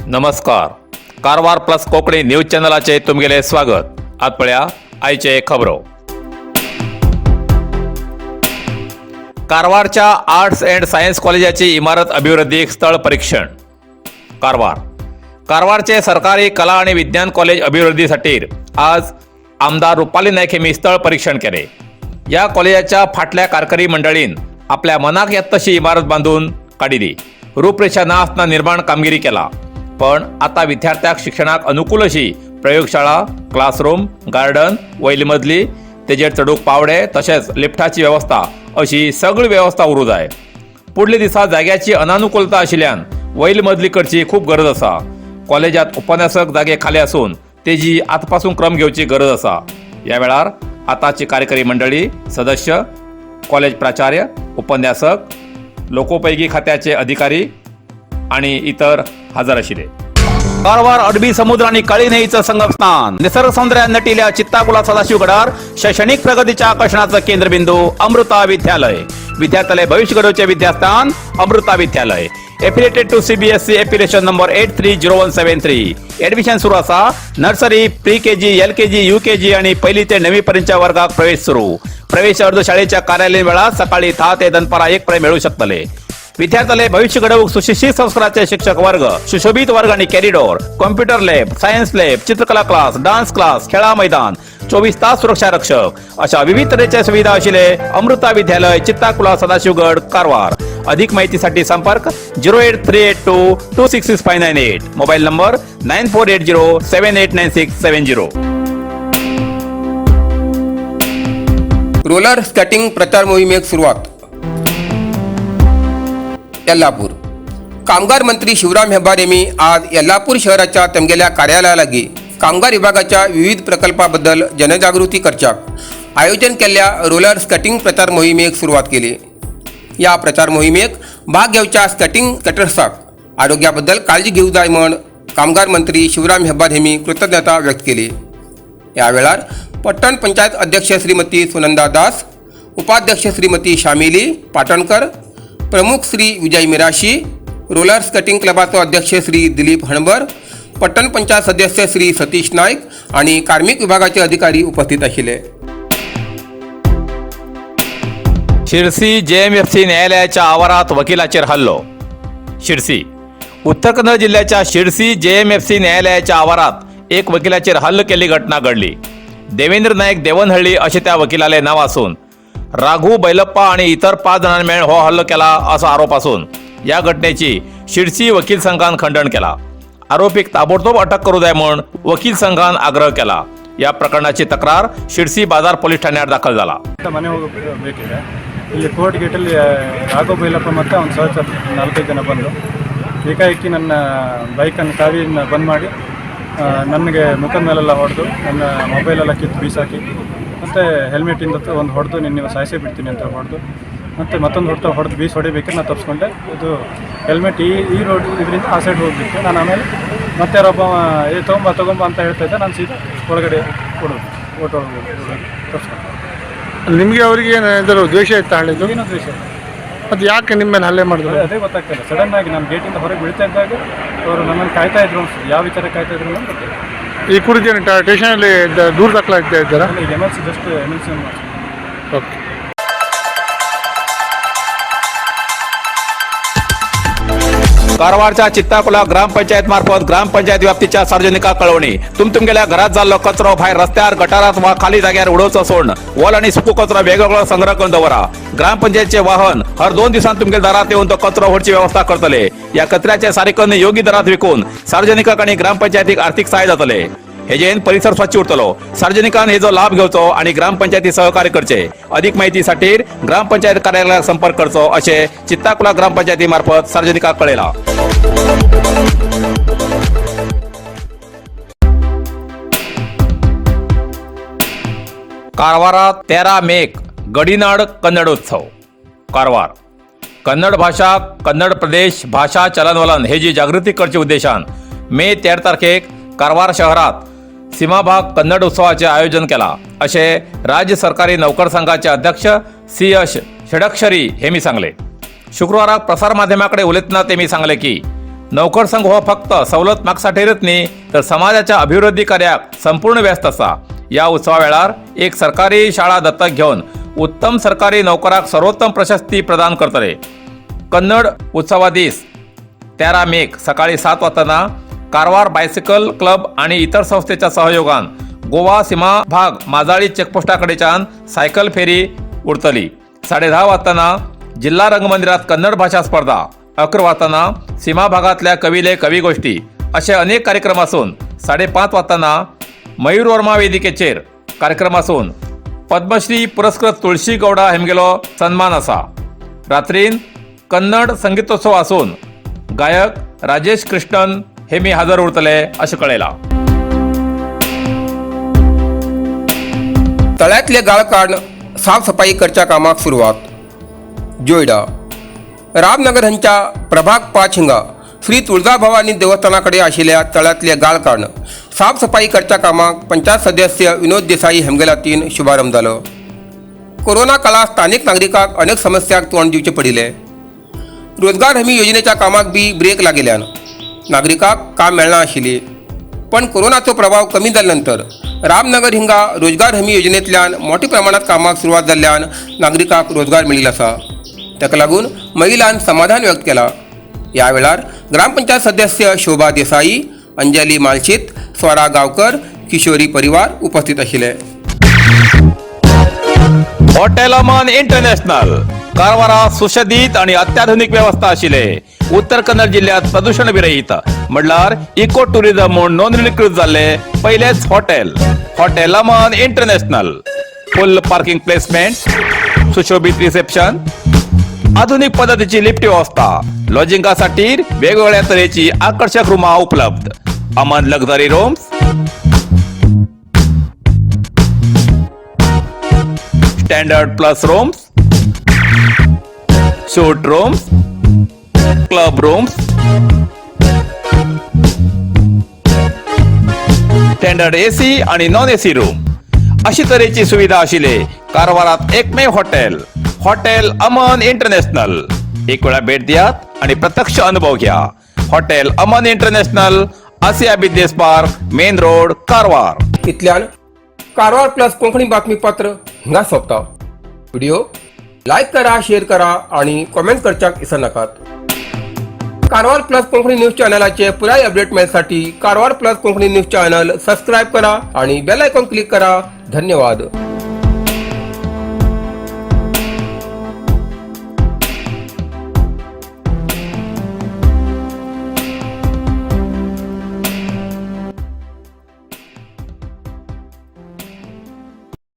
नमस्कार, Karwar plus Konkani news चॅनलाचे तुमगेले स्वागत. आत पळया आयचे खबरो. कारवारच्या आर्ट्स अँड सायन्स कॉलेजाची इमारत अभिवृद्धीक स्थळ परीक्षण. कारवार. कारवारचे सरकारी कला आणि विज्ञान कॉलेज अभिवृद्धीसाठी आज आमदार रुपाली नायक यांनी स्थळ परीक्षण केले. या कॉलेजाच्या फाटल्या कारकरी मंडळीन आपल्या मनाक येत तशी इमारत बांधून काडिली. रूपरेषा ना आसतना निर्माण कामगिरी केला, पण आता विद्यार्थ्याक शिक्षणाक अनुकूल अशी प्रयोगशाळा, क्लासरूम, गार्डन, वयली मजली, तेजेर चडूंक पावडे तशेंच लिफ्टाची वेवस्था अशी सगळी वेवस्था उरूं जाय. पुढल्या दिसा जाग्याची अनानुकूलता आशिल्ल्यान वयली मजली करची खूब गरज आसा. कॉलेजात उपन्यासक जागे खाली आसून तेजी आतापासून क्रम घेवची गरज आसा. ह्या वेळार आताची कार्यकारी मंडळी सदस्य, कॉलेज प्राचार्य, उपन्यासक, लोकोपयोगी खात्याचे अधिकारी आणि इतर हजर आशिल्ले. कारवार अरबी समुद्र आणि काळी न्हंयेचं संगमस्थान, निसर्ग सौंदर्यान नटिल्या चित्ताकुला सदाशिवगडार शैक्षणिक प्रगतीच्या आकर्षणाचं केंद्रबिंदू अमृता विद्यालय. विद्यार्थ्यालय भविष्य घडवचे विद्यास्थान अमृता विद्यालय. Affiliated to CBSE, affiliation number 830173. Admission सुरू असा. Nursery, pre KG, LKG, UKG आणि पहिली ते नववी पर्यंतच्या वर्गात प्रवेश सुरू. प्रवेश अर्ज शाळेच्या कार्यालयीन वेळात सकाळी 10 ते दनपारा 1 पर्यंत मिळू शकतले. विद्यार्थ्याले भविष्य घडवूक सुशिक्षित संस्काराचे शिक्षक वर्ग, सुशोभित वर्ग आणि corridor, computer lab, science lab, चित्रकला क्लास, डान्स क्लास, खेळा मैदान, 24 तास सुरक्षा रक्षक अशा विविध तऱ्हेच्या सुविधा असलेले अमृता विद्यालय, चित्ताकुला, सदाशिवगड, कारवार. अधिक माहितीसाठी संपर्क 08382266598, mobile number 9480789670. Roller skating प्रचार मोहिमेक सुरुवात. यल्लापूर. कामगार मंत्री शिवराम हेब्बार यांनी आज यल्लापूर शहराच्या तमगेल्या कार्यालयालागी कामगार विभागाच्या विविध प्रकल्पाबद्दल जनजागृती करच्याक आयोजन केल्ल्या रोलर स्केटिंग प्रचार मोहिमेक सुरवात केली. या प्रचार मोहिमेक भाग घेवच्या स्केटिंग स्केटर्साक आरोग्याबद्दल काळजी घेऊ जाय म्हण कामगार मंत्री शिवराम हेब्बार यांनी कृतज्ञता व्यक्त केली. या वेळार पट्टण पंचायत अध्यक्ष श्रीमती सुनंदा दास, उपाध्यक्ष श्रीमती शामिली पाटणकर, प्रमुख श्री विजय मिराशी, रोलर स्केटिंग क्लबाचो अध्यक्ष श्री दिलीप हणबर, पट्टण पंचायत सदस्य श्री सतीश नाईक आणि कार्मिक विभागाचे अधिकारी उपस्थित आशिल्ले. शिरसी जेएमएफसी न्यायालयाच्या आवारात वकिलाचेर हल्लो. शिरसी. उत्तर कन्नड जिल्ह्याच्या शिरसी जेएमएफसी न्यायालयाच्या आवारात एक वकिलाचेर हल्ल केल्ली घटना घडली. देवेंद्र नायक देवनहळ्ळी अशें त्या वकिलाले नांव आसून राघू बैलप्पा आणि इतर 5 जाणां मेळून हो हल्लो केला असो आरोप आसून या घटनेची शिरसी वकील संघान खंडण केला. आरोपीक ताबडतोब अटक करू जाय म्हूण वकील संघान आग्रह केला. या प्रकरणाची तक्रार शिरसी बाजार पोलीस ठाण्यात दाखल झाला. ಅಂತ ಮನೆ ಹೋಗಬೇಕಿದೆ. ಇಲ್ಲಿ ಕೋರ್ಟ್ ಗೇಟಲ್ಲಿ ರಾಘವ ಬೈಲಪ್ಪ ಮತ್ತು ಅವನ ಸಹಚರ 4-5 ಜನ ಬಂದು ಏಕಾಏಕಿ ನನ್ನ ಬೈಕನ್ನು ಚಾವಿಯನ್ನು ಬಂದ್ ಮಾಡಿ, ನನಗೆ ಮುಖದ ಮೇಲೆಲ್ಲ ಹೊಡೆದು, ನನ್ನ ಮೊಬೈಲೆಲ್ಲ ಕಿತ್ತು ಬೀಸಾಕಿ, ಮತ್ತು ಹೆಲ್ಮೆಟಿಂದ ಒಂದು ಹೊಡೆದು, ನಿನ್ನ ಸಾಯಿಸೇ ಬಿಡ್ತೀನಿ ಅಂತ ಹೊಡೆದು, ಮತ್ತು ಮತ್ತೊಂದು ಹೊಡೆತ ಹೊಡೆದು ಬೀಸಿ ಹೊಡಿಬೇಕಾದ್ರೆ ನಾನು ತಪ್ಪಿಸ್ಕೊಂಡೆ. ಇದು ಹೆಲ್ಮೆಟ್ ಈ ಈ ರೋಡ್ ಇದರಿಂದ ಆ ಸೈಡ್ ಹೋಗ್ಬಿಟ್ಟು ನಾನು ಆಮೇಲೆ ಮತ್ತೆ ಯಾರೊಬ್ಬ "ಏ ತೊಗೊಂಬ, ತೊಗೊಂಬ" ಅಂತ ಹೇಳ್ತಾ ಇದ್ದೆ. ನಾನು ಸೀದಾ ಒಳಗಡೆ ಓಡೋದು, ಓಟೋ ತಪ್ಪಿಸ್ಕೊಂಡೆ. ನಿಮಗೆ ಅವರಿಗೆ ಏನಾದರೂ ದ್ವೇಷ ಇತ್ತ ಹಳೆದು? ಏನೋ ದ್ವೇಷ ಇಲ್ಲ. ಮತ್ತೆ ಯಾಕೆ ನಿಮ್ಮ ಮೇಲೆ ಹಲ್ಲೆ ಮಾಡಿದ್ರು? ಅದೇ ಗೊತ್ತಾಗ್ತಿಲ್ಲ. ಸಡನ್ ಆಗಿ ನಾನು ಗೇಟಿಂದ ಹೊರಗೆ ಬೀಳ್ತಾ ಇದ್ದಾಗ ಅವರು ನನ್ನನ್ನು ಕಾಯ್ತಾ ಇದ್ರು ಅನ್ಸುತ್ತೆ. ಯಾವ ವಿಚಾರ ಕಾಯ್ತಾ ಇದ್ರು ಅನ್ನೋದು ಗೊತ್ತಿಲ್ಲ. ಈ ಕುರಿತು ಏನು ಸ್ಟೇಷನಲ್ಲಿ ದೂರು ದಾಖಲಾಗ್ತಾ ಇದ್ದಾರಾ? ಅಲ್ಲ, ಈಗ MLC, just MLC. Okay. कारवारच्या Chittakula gram panchayat मार्फत ग्रामपंचायत व्याप्तीच्या सार्वजनिका कळवणी. तुमगेल्या घरात जाल्लो कचरो भायर रस्त्यार, गटारात वा खाली जाग्यार उडोवचो सोडून ओल आणि सुको कचरो वेगवेगळो संग्रह करून दवरा. ग्रामपंचायतचे वाहन हर 2 दिवसांत तुमगेल्या दारात येऊन तो कचरो व्हरची व्यवस्था करतले. या कचऱ्याचे सारीकरण योग्य दरात विकून सार्वजनिकांक आणि ग्रामपंचायतीक आर्थिक सहाय्य जातले. हेजेन परिसर स्वच्छ उरतलो. सार्वजनिकान हेजो लाभ घेवचो आणि ग्रामपंचायती सहकार्य करचे. अधिक माहितीसाठी ग्रामपंचायत कार्यालयात संपर्क करचो असे चित्ताकुला ग्रामपंचायती मार्फत सार्वजनिकाक कळयला. कारवारात 13 मेक गडीनाड कन्नडोत्सव. कारवार. कन्नड भाषा, कन्नड प्रदेश, भाषा चलनवलन हे जी जागृती करचे उद्देशान मे 13 तारखेक कारवार शहरात सीमाभाग कन्नड उत्सवाचे आयोजन केला असे राज्य सरकारी नोकर संघाचे अध्यक्ष सी एस षडक्षरी हे मी सांगले. शुक्रवाराक प्रसार माध्यमाकडे उलयतना ते मी सांगले की नौकर संघ हो फक्त सवलत मागसाठीरच न्ही तर समाजाच्या अभिवृद्धी कार्याक संपूर्ण व्यस्त आसा. या उत्सवा वेळार एक सरकारी शाळा दत्तक घेवन उत्तम सरकारी नौकराक सर्वोत्तम प्रशस्ती प्रदान करतले. कन्नड उत्सवा दीस 13 मेक सकाळी 7 वाजताना कारवार बायसिकल क्लब आणि इतर संस्थेच्या सहयोगान गोवा सीमा भाग माजाळी चेकपोस्टाकडेच्यान सायकल फेरी उरतली. 10:30 वाजताना जिल्हा रंगमंदिरात कन्नड भाषा स्पर्धा, 11 वाजताना सीमा भागातल्या कविले कविगोष्टी असे अनेक कार्यक्रम असून 5:30 वाजताना मयूर वर्मा वेदिकेचेर कार्यक्रम असून पद्मश्री पुरस्कृत तुळशी गौडा हेमगेलो सन्मान असा. रात्रीन कन्नड संगीतोत्सव असून गायक राजेश कृष्णन हे मी हजर उरतले अशें कळयलां. तळ्यातले गाळ काढ साफसफाई करच्या कामाक सुरवात. जोयडा रामनगर हांच्या प्रभाग 5 हिंगा श्री तुळजाभवानी देवस्थानाकडे आशिल्ल्या तळ्यातले गाळ काढ साफसफाई करच्या कामाक पंचायत सदस्य विनोद देसाई हेमगेलातीन शुभारंभ जालो. कोरोना काळात स्थानिक नागरिकांक अनेक समस्यांक तोंड दिवचें पडिल्लें. रोजगार हमी योजनेच्या कामाक बी ब्रेक लागिल्ल्यान नागरिकांक काम मेळना आशिल्ली. पण कोरोनाचो प्रभाव कमी जाल्या नंतर रामनगर हिंगा रोजगार हमी योजनेंतल्यान मोठ्या प्रमाणात कामाक सुरवात जाल्ल्यान नागरिकांक रोजगार मेळिल्लो आसा. ताका लागून महिलान समाधान व्यक्त केलां. ह्या वेळार ग्रामपंचायत सदस्य शोभा देसाई, अंजली मालशीत, स्वरा गांवकर, किशोरी परिवार उपस्थित आशिल्ले. हॉटेल अमन इंटरनॅशनल कारवारा सुशदित आणि अत्याधुनिक व्यवस्था आशिल्ले उत्तर कन्नड जिल्ह्यात प्रदूषण विरहित म्हणल्यार इको टुरिझम म्हूण नोंदणीकृत जाल्ले पयलेच hotel, hotel Aman international. Full parking placement, सुशोभित रिसेप्शन, आधुनिक पद्धतीची लिफ्ट व्यवस्था, लॉजिंगासाठी वेगवेगळ्या तरेची आकर्षक रूमा उपलब्ध. Aman luxury rooms, standard plus rooms, suite rooms, club rooms, standard AC आणि नॉन एसी रूम अशी तरेची सुविधा आशिल्ले कारवारात एकमेव हॉटेल, हॉटेल अमन इंटरनॅशनल. एक वेळा भेट दियात आणि प्रत्यक्ष अनुभव घ्या. Hotel Aman international, Asia business park, main road, Karwar. इतल्यान कारवार प्लस कोंकणी बातमीपत्र हिंगा सोंपता. व्हिडिओ लायक करा, शेअर करा आणि कॉमेंट करच्याक विसरनाकात. कारवार प्लस कोंकणी न्यूज चॅनलाचे पुराय update मेळसाठी Karwar plus Konkani news channel subscribe करा आणि बेल आयकॉन क्लिक करा. धन्यवाद.